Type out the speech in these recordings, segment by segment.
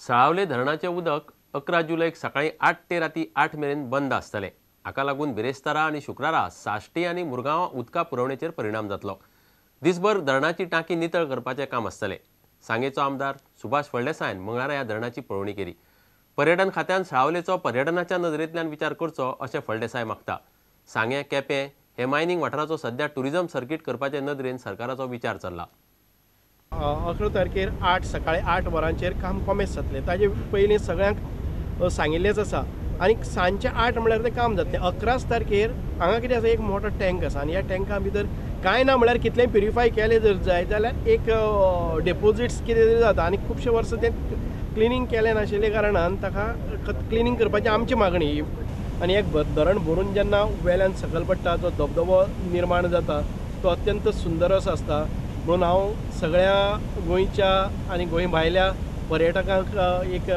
साळावले धरणाचें उदक 11 जुलयक सकाळीं 8 ते राती 8 मेरेन बंद आसतलें. हाका लागून बिरेस्तारा आनी शुक्रारा साश्टी आनी मुरगांवां उदका पुरवणेचेर परिणाम जातलो. दिसभर धरणाची टांकी नितळ करपाचें काम आसतलें. सांगेचो आमदार सुभाष फळदेसायन मंगळारा ह्या धरणाची पळोवणी केली. पर्यटन खात्यान साळावलेचो पर्यटनाच्या नदरेंतल्यान विचार करचो अशें फळदेसाय मागता. सांगें, केपें हे मायनींग वाठाराचो सध्या टुरिझम सर्कीट करपाचे नदरेन सरकाराचो विचार चल्ला. 11 तारखेर सकाळी 8 वरांचेर काम कॉमेस जातलें. ताजे पयलीं सगळ्यांक सांगिल्लेंच आसा आनी सांजचे 8 म्हळ्यार तें काम जातलें. 11 तारखेर हांगा कितें आसा, एक मोठो टँक आसा आनी ह्या टँका भितर कांय ना म्हळ्यार कितलेंय प्युरिफाय केलें जर जाय जाल्यार एक डेपोजिट्स कितें तरी जाता आनी खुबशे वर्सां तें क्लिनींग केलें नाशिल्ले कारणान ताका क्लिनींग करपाची आमची मागणी. आनी एक धरण भरून जेन्ना वेल्यान सकयल पडटा जो धबधबो निर्माण जाता तो अत्यंत सुंदर असो आसता. म्हणून हांव सगळ्या गोंयच्या आनी गोंय भायल्या पर्यटकांक एक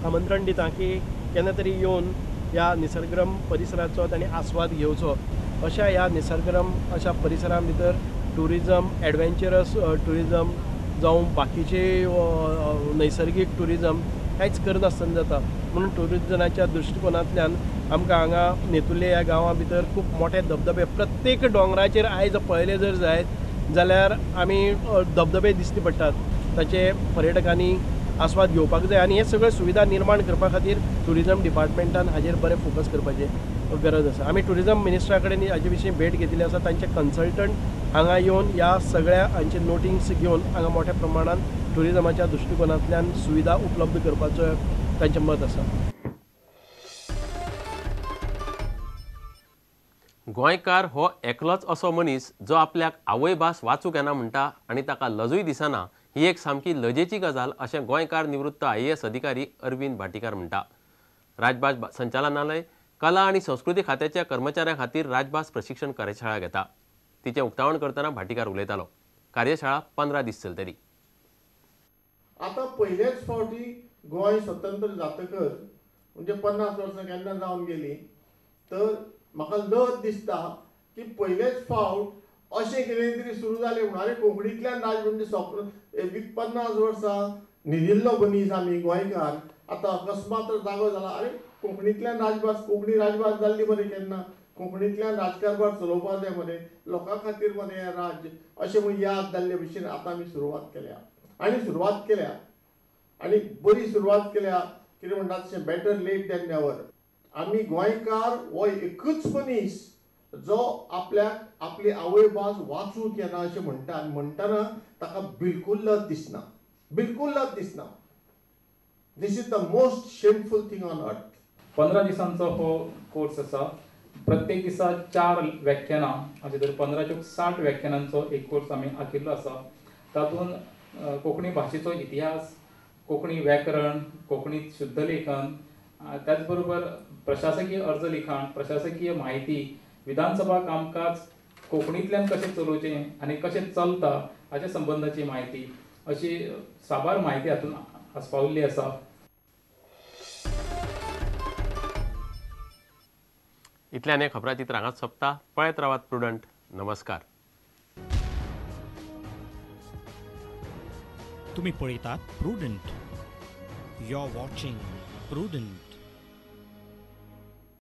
आमंत्रण दिता की केन्ना तरी येवन ह्या निसर्गरम परिसराचो तांणी आस्वाद घेवचो. अशा ह्या निसर्गरम अशा परिसरा भितर टुरिजम, एडवेंचरस टुरिजम जावं बाकीचे नैसर्गीक टुरिजम कांयच करनासतना जाता. म्हणून टुरिजमाच्या दृश्टिकोनांतल्यान आमकां हांगा नेतुर्ले ह्या गांवां भितर खूब मोठे धबधबे, प्रत्येक दोंगराचेर आयज पळयलें जर जायत जाल्यार आमी धबधबे दिश्टी पडटात. ताचे पर्यटकांनी आस्वाद घेवपाक जाय आनी हे सगळे सुविधा निर्माण करपा खातीर टुरिजम डिपार्टमेंटान हाजेर बरें फोकस करपाचें गरज आसा. आमी टुरिजम मिनिस्टरा कडेन हाजे विशीं भेट घेतिल्ली आसा. तांचे कन्सल्टंट हांगा येवन ह्या सगळ्या हांचे नोटिंग्स घेवन हांगा मोठ्या प्रमाणान टुरिजमाच्या दृश्टिकोनांतल्यान सुविधा उपलब्ध करपाचो तांचें मत आसा. गोंयकार हो एकलोच असो मनीस जो आपल्याक आवयभास वाचूंक येना म्हणटा आनी ताका लजूय दिसना, ही एक सामकी लजेची गजाल अशें गोंयकार निवृत्त IAS अधिकारी अरविंद भाटीकार म्हणटा. राजभास संचालनालय कला आनी संस्कृती खात्याच्या कर्मचाऱ्यां खातीर राजभास प्रशिक्षण कार्यशाळा घेता. तिचें उक्तावण करतना भाटीकार उलयतालो. कार्यशाळा 15 दीस चलतली. आतां पयलेच फावटी गोंय स्वतंत्र जातकच म्हणजे 50 वर्सां केन्ना जावन गेली, तर म्हाका लज दिसता की पयलेच फावट अशें कितें तरी सुरू जालें म्हणून. आरे कोंकणींतल्यान राज म्हणजे स्वप्न 50 वर्सां न्हिदिल्लो मनीस आमी गोंयकार आतां अकस्मात जागो जाला. आरे कोंकणींतल्यान राजभास, कोंकणी राजभास जाल्ली मरे केन्ना, कोंकणींतल्यान राजकारभार चलोवपा जाय मरे, लोकां खातीर मरे हें राज्य, अशें म्हूण याद जाल्ले भशेन आतां आमी सुरवात केल्या आनी सुरवात केल्या आनी बरी सुरवात केल्या. कितें म्हणटा तशें बेटर लेट दॅन नेवर. आमी गोंयकार हो एकूच मनीस जो आपल्याक आपली आवयभास वाचूंक येना अशें म्हणटा आनी म्हणटना ताका बिलकूल लज दिसना, बिलकूल लज दिसना. This is the most shameful thing on earth. 15 दिसांचो हो कोर्स आसा. प्रत्येक दिसा 4 व्याख्यानां अशें तर 15 चोक 60 व्याख्यानांचो एक कोर्स आमी आखिल्लो आसा. तातूंत कोंकणी भाशेचो इतिहास, कोंकणी व्याकरण, कोंकणी शुद्धलेखन, त्याच बरोबर प्रशासकीय अर्ज लिखाण, प्रशासकीय म्हायती, विधानसभा कामकाज कोंकणींतल्यान कशें चलोवचें आनी कशें चलता हाच्या संबंदाची म्हायती, अशी साबार म्हायती हातूंत आस्पावल्ली आसा. इतल्यान हें खबराचित्र हांगाच सोंपता. पळयत रावात प्रुडंट. नमस्कार. तुम्ही पळयतात Prudent. You are watching Prudent.